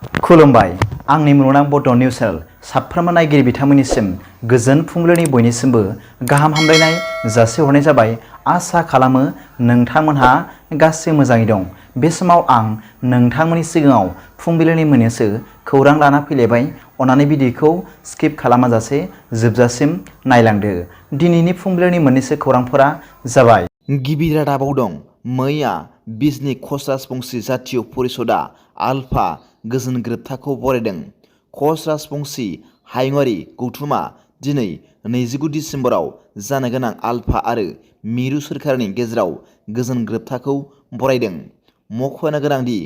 खुलुमबाय आंनि मुलुगनां बड' निउस चेनेल साफ्रोमबो नायगिरि बिथांमोननिसिम गोजोन फुंबिलिनि बयनिसिमबो गाहाम हामलायनाय जासिहरनाय जाबाय। आसा खालामो नोंथांमोनहा गासै मोजाङै दं। बे समाव आं नोंथांमोननि सिगाङाव फुंबिलिनि मोननैसो खौरां लाना फैलायबाय। अन्नानै भिडिअखौ स्किप खालामाजासे जोबजासिम नायलांदो। दिनैनि फुंबिलिनि मोननैसो खौरांफोरा जाबाय। गिबि रादाबाव दं। मैया बिजनि कच राजबंशी जातीय परिषदआ आलफा गोजोन गोरोबथाखौ बरायदों। कच राजबंशी हायुङारि गौथुमा दिनै 29 दिसेम्बराव जानो गोनां आलफा आरो मिरु सोरखारनि गेजेराव गोजोन गोरोबथाखौ बरायदों। मख'नो गोनांदि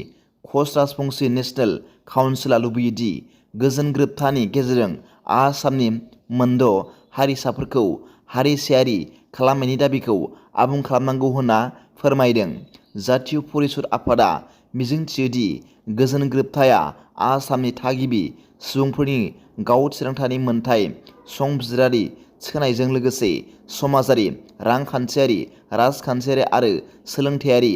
कच राजबंशी नेशनेल काउन्सिलआ लुबैयो दि गोजोन गोरोबथानि गेजेरजों आसामनि मोनद' हारिसाफोरखौ हारिसायारि खालामनायनि दाबिखौ आबुं खालामनांगौ होनना फोरमायदों। जातीय परिषद आफादा मिजिंथियो दि गोजोन गोरोबथाया आसामनि थागिबि सुबुंफोरनि गाव थिरांथानि मोनथाय संबिजिरारि थिखोनायजों लोगोसे समाजारि, रांखान्थियारि, राजखान्थियारि आरो सोलोंथायारि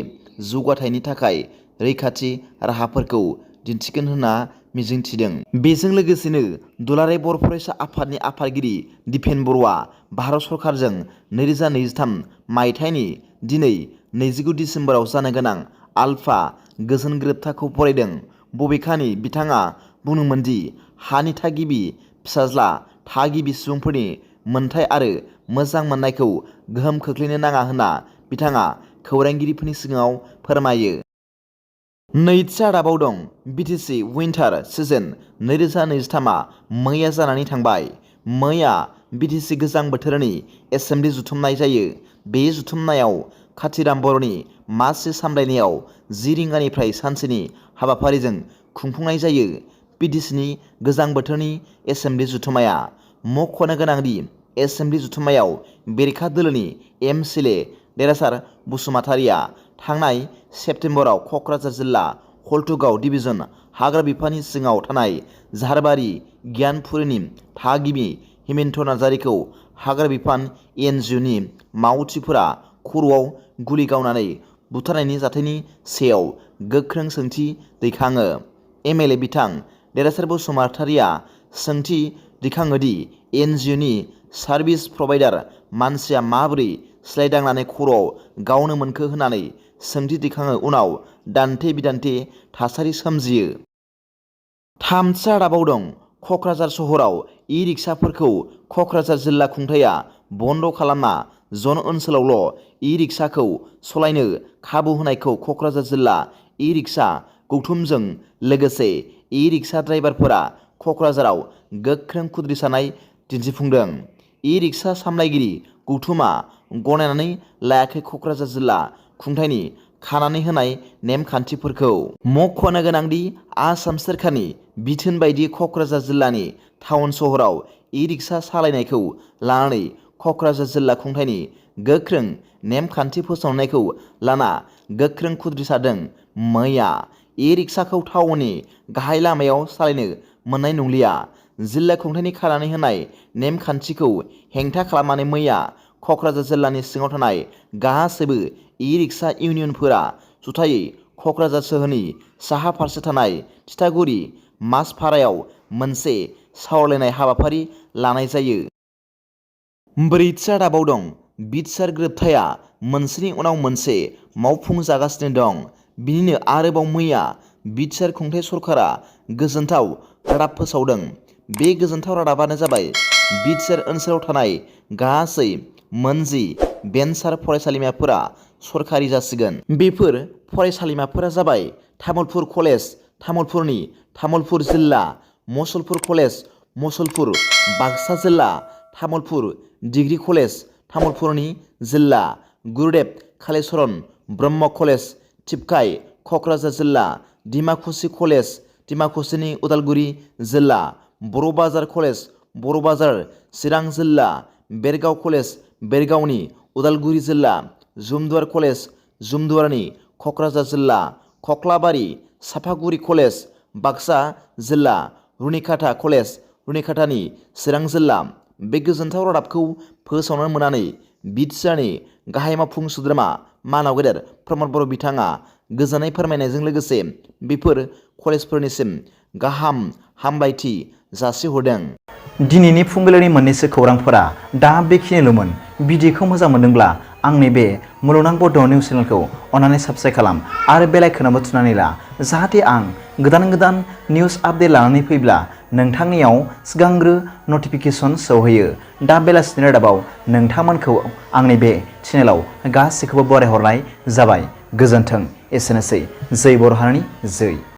जौगाथायनि थाखाय रैखाथि राहाफोरखौ दिन्थिगोन होनना मिजिंथिदों। बेजों लोगोसेनो दुलाराय बर' फरायसा आफादनि आफादगिरि दिपेन बर'आ भारत सरकारजों 2023 मायथाइनि दिनै 29 दिसेम्बराव जानो गोनां आलफा गोजोन गोरोबथाखौ बरायदों। बबेखानि बिथाङा बुंदोंमोन दि हानि थागिबि फिसाज्ला थागिबि सुबुंफोरनि मोनथाय आरो मोजां मोननायखौ गोहोम खोख्लैनो नाङा होनना बिथाङा खौरांगिरिफोरनि सिगाङाव फोरमायो। नैथि रादाबाव दं। बिटिसि उइन्टार सिजन 2023 मैया जानानै थांबाय। मैया बिटिसि गोजां बोथोरनि एसेम्बलि जुथुमनाय जायो। बे जुथुमनायाव काथिराम बर'नि मासि सामलायनायाव 10 रिंगानिफ्राय सानसेनि हाबाफारिजों खुंफुंनाय जायो। बिटिसिनि गोजां बोथोरनि एसेम्बलि जुथुमाया मख'नो गोनांदि एसेम्बलि जुथुमायाव बेरेखा दोलोनि एमसिएलए देरहासार बसुमतारिया थांनाय सेप्तेम्बराव क'क्राझार जिल्ला हल्टुगाव डिभिजन हाग्रा बिफाननि सिङाव थानाय झारबारि गियानपुरिनि थागिबि हेमन्त नार्जारीखौ हाग्रा बिफान एनजिअनि मावथिफोरा खर'आव गुलि गावनानै बुथारनायनि जाथायनि सायाव गोख्रों सोंथि दैखाङो। एमएलए बिथां देरहासार बसुमतारिया सोंथि दैखाङो दि एनजिअनि सार्भिस प्रभाइडार मानसिया माबोरै सिलाइ खर'आव गावनो मोनखो होननानै सोंथि दैखाङो। उनाव दान्थे बिदान्थे थासारि सोमजियो। थामथि रादाबाव दं। क'क्राझार सहराव इ-रिक्साफोरखौ क'क्राझार जिल्ला खुंथायआ बन्द' खालामना जन ओनसोलावल' इ-रिक्साखौ सलायनो खाबु होनायखौ क'क्राझार जिल्ला इ-रिक्सा गौथुमजों लोगोसे इ-रिक्सा ड्राइभारफोरा क'क्राझाराव गोख्रों खुद्रिसानाय दिन्थिफुंदों। इ-रिक्सा सामलायगिरि गौथुमा गनायनानै लायाखै क'क्राझार जिल्ला खुंथायनि खानानै होनाय नेमखान्थिफोरखौ। मख'नो गोनांदि आसाम सोरखारनि बिथोन बायदि क'क्राझार जिल्लानि टाउन सहराव इ-रिक्सा सालायनायखौ लानानै क'क्राझार जिल्ला खुंथायनि गोख्रों नेमखान्थि फोसावनायखौ लाना गोख्रों खुद्रिसारदों। मैया इ-रिक्साखौ टाउननि गाहाय लामायाव सालायनो मोननाय नंलिया। जिल्ला खुंथायनि खानानै होनाय नेमखान्थिखौ हेंथा खालामनानै मैया क'क्राझार जिल्लानि सिङाव थानाय गासैबो इ-रिक्सा इउनियनफोरा जथायै क'क्राझार सोहोरनि साहा फारसे थानाय थिथागुरि माजपारायाव मोनसे सावरायलायनाय हाबाफारि लानाय जायो। ब्रैथि रादाबाव दं। बिटिआर गोरोबथाया मोनसेनि उनाव मोनसे मावफुंजागासिनो दं। बिनिनो आरोबाव मैया बिटिआर खुंथाय सरकारा गोजोनथाव रादाब फोसावदों। बे गोजोनथाव रादाबानो जाबाय बिटिआर ओनसोलाव थानाय गासै 10 भेन्सार फरायसालिमाफोरा सरकारि जासिगोन। बेफोर फरायसालिमाफोरा जाबाय तामुलपुर कलेज तामुलपुरनि तामुलपुर जिल्ला, मसलपुर कलेज मसलपुर बाक्सा जिल्ला, तामुलपुर डिग्री कलेज तामुलपुरनि जिल्ला, गुरुदेब कालिचरण ब्रह्म कलेज थिपकाइ क'क्राझार जिल्ला, डिमाकुसि कलेज डिमाकुसिनि उदालगुरि जिल्ला, बर' बाजार कलेज बर' बाजार चिरां जिल्ला, बेरगाव कलेज बेरगावनि उदालगुरि जिल्ला, जुमदुवार कलेज जुमदुवारनि क'क्राझार जिल्ला, खख्लाबारि सापागुरि कलेज बाक्सा जिल्ला, रुनिकाटा कलेज रुनिकाटानि चिरां जिल्ला। बे गोजोनथाव रादाबखौ फोसावनो मोननानै बिटिआरनि गाहाय मावफुं सोद्रोमा मानाव गेदेर प्रमद बर' बिथाङा गोजोननाय फोरमायनायजों लोगोसे बेफोर कलेजफोरनिसिम गाहाम हामलायथि जासिहरदों। दिनैनि फुंबिलिनि मोननैसो खौरांफोरा दा बेखिनिल'मोन। भिडिअखौ मोजां मोनदोंब्ला आंनि बे मुलुगनां बड' निउस चेनेलखौ अन्नानै साबस्क्राइब खालाम आरो बेल आइकनआवबो थुनानै ला, जाहाथे आं गोदान निउस आपडेट लानानै फैब्ला नोंथांनियाव सिगांग्रो नटिफिकेसन सौहैयो। दा बेलासिनि रादाबाव नोंथांमोनखौ आंनि बे चेनेलाव गासैखौबो बरायहरनाय जाबाय। गोजोन्थों। एसेनोसै। जै बर' हारिनि जै।